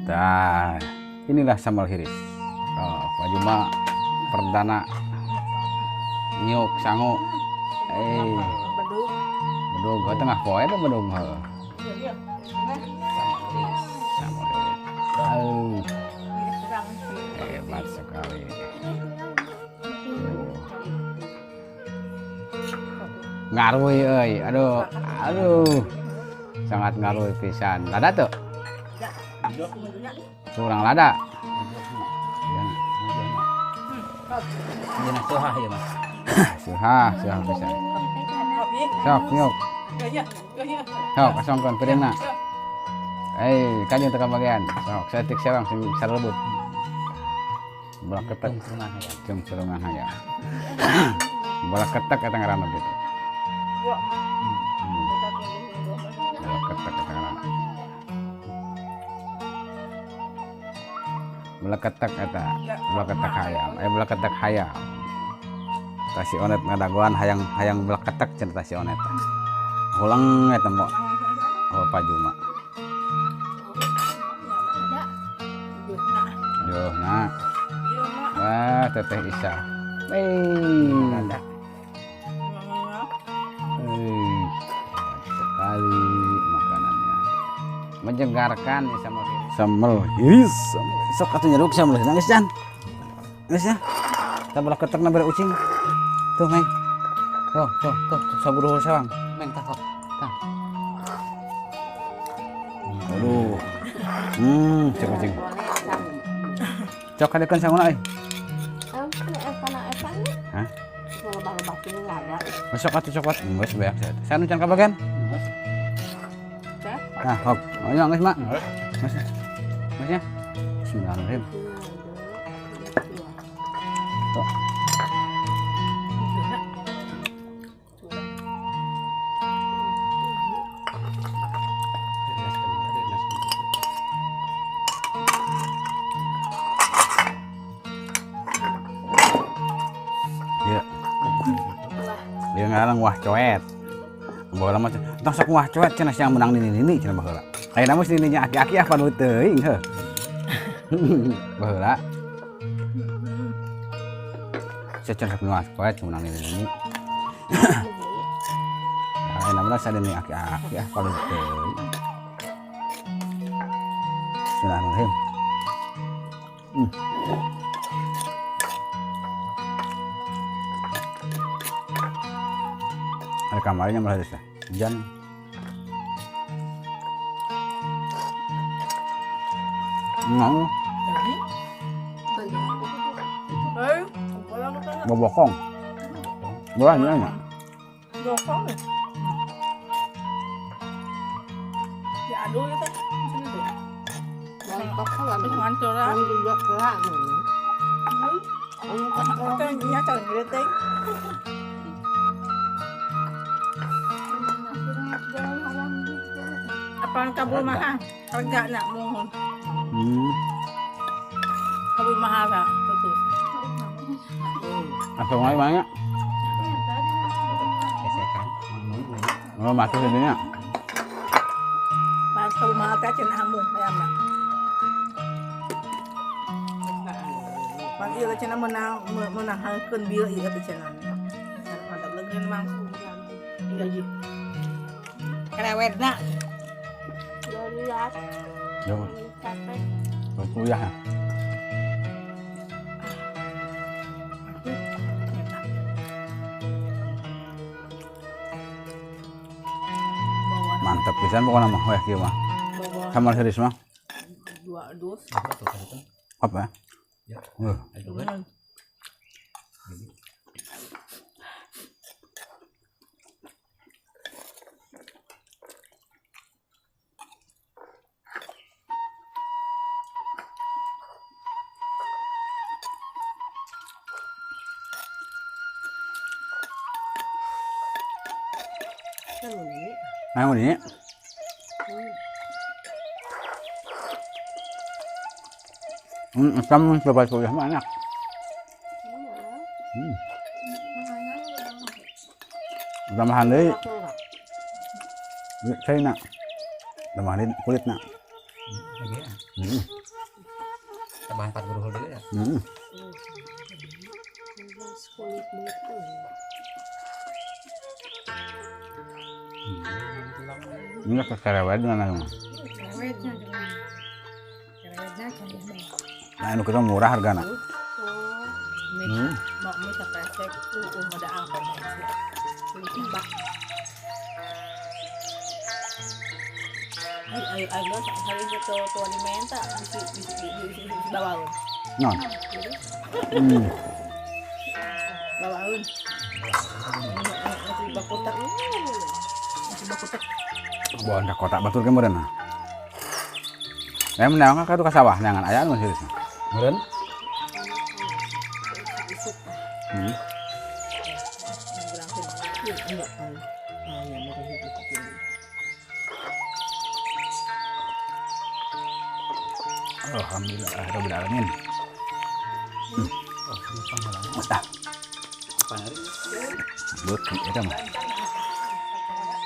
Nah, inilah sambal hiris. Oh, Pak Juma perdana nyiuk sangu. Bedug. Bedug, oh, tengah poe teh bedug heuh. Sambal hiris. Aduh, hebat sekali. Ngaruh euy, aduh, aduh. Sangat ngaruh pisan. Lada tuh? Kurang lada. Ini suha ya, Mas. Suha, suha pisan. Sok, nyuk. Sok, kosongkeun piringna. Kajeng teu kabagian. Sok, saeutik sewang sing sarelebut. Belah ketek cung surungan hayam. Belah ketek eta ngaranna kitu. Belah ketek eta ngaranna. Belah ketek eta, belah ketek hayam. Belah ketek hayam. Tah si Onet ngadagoan hayang hayang belah ketek cenah tah si Onet. Ulang eta mo. Oh, Pak Juma. Duh, nah. Wah, Teteh Isa. Wih. Wih, sekali makanannya. Menyegarkan ya sambal hiris. Sambal hiris. Sok atuh nyeruk sambal hiris. Nangis jan. Nangis ya. Kita belah ketekna bere ucing. Tuh, Meng. Tuh, tuh, tuh, saburuh sawang. Meng tah, tah. Aduh. Cek ucing. Cok kadekeun sanguna euy. Hah? Besok atuh coklat. Geus beak saya. Sanu can kabagian? Nah, hok. Oh, nya geus, Mak. Geus. Geus nya. Bismillahirrahmanirrahim. Tuh. Dia ngarang wah coet. Baheula mah tong sok wah coet cenah siang menang nini-nini cenah baheula. Ayeuna mah nininya aki-aki apa nu teuing heuh. Baheula. Cenah sok wah coet menang nini-nini. Ayeuna mah sadene aki-aki apa nu teuing. Bismillahirrahmanirrahim. Ada kamarnya malah desa. Hujan. Mau. Bobokong. Boleh nanya. Bokong. Ya aduh ya teh. Sini tuh. Apaan kabul mahal? Harga nak mohon. Kabul mahal lah, betul. Asal mulai banyak. Oh, masuk sininya. Mas kabul mahal teh cenah amun hayam mah. Pan ieu cenah meunang meunangkeun bieu ieu teh cenah. Mantap leungeun mang. Iya ieu. Kerewetna. Jauh. Kuliah ya. Mantap pisan pokoknya mah weh kieu mah. Sambal hiris mah. Dua dus. Apa? Ya. Nah, ini. Kamu coba kuliah mah enak. Tambahan deui. Saya nak. Tambahan deui kulitna. Lagi ya. Tambahan 4 guru deui ya. Ini keserewet mana mah. Nah, anu kita murah hargana. Mau mie sapresek, udah apa sih? Ayo ayo hari itu tua dimenta di bawaun. Non. Bawaun. Masih bakotak. Masih bakotak. Bawa ka kota batur ke meureun. Eh menang ka ka sawah neangan aya anu serius. Meureun? Alhamdulillah rabbil alamin. Dah. Beuki eta mah.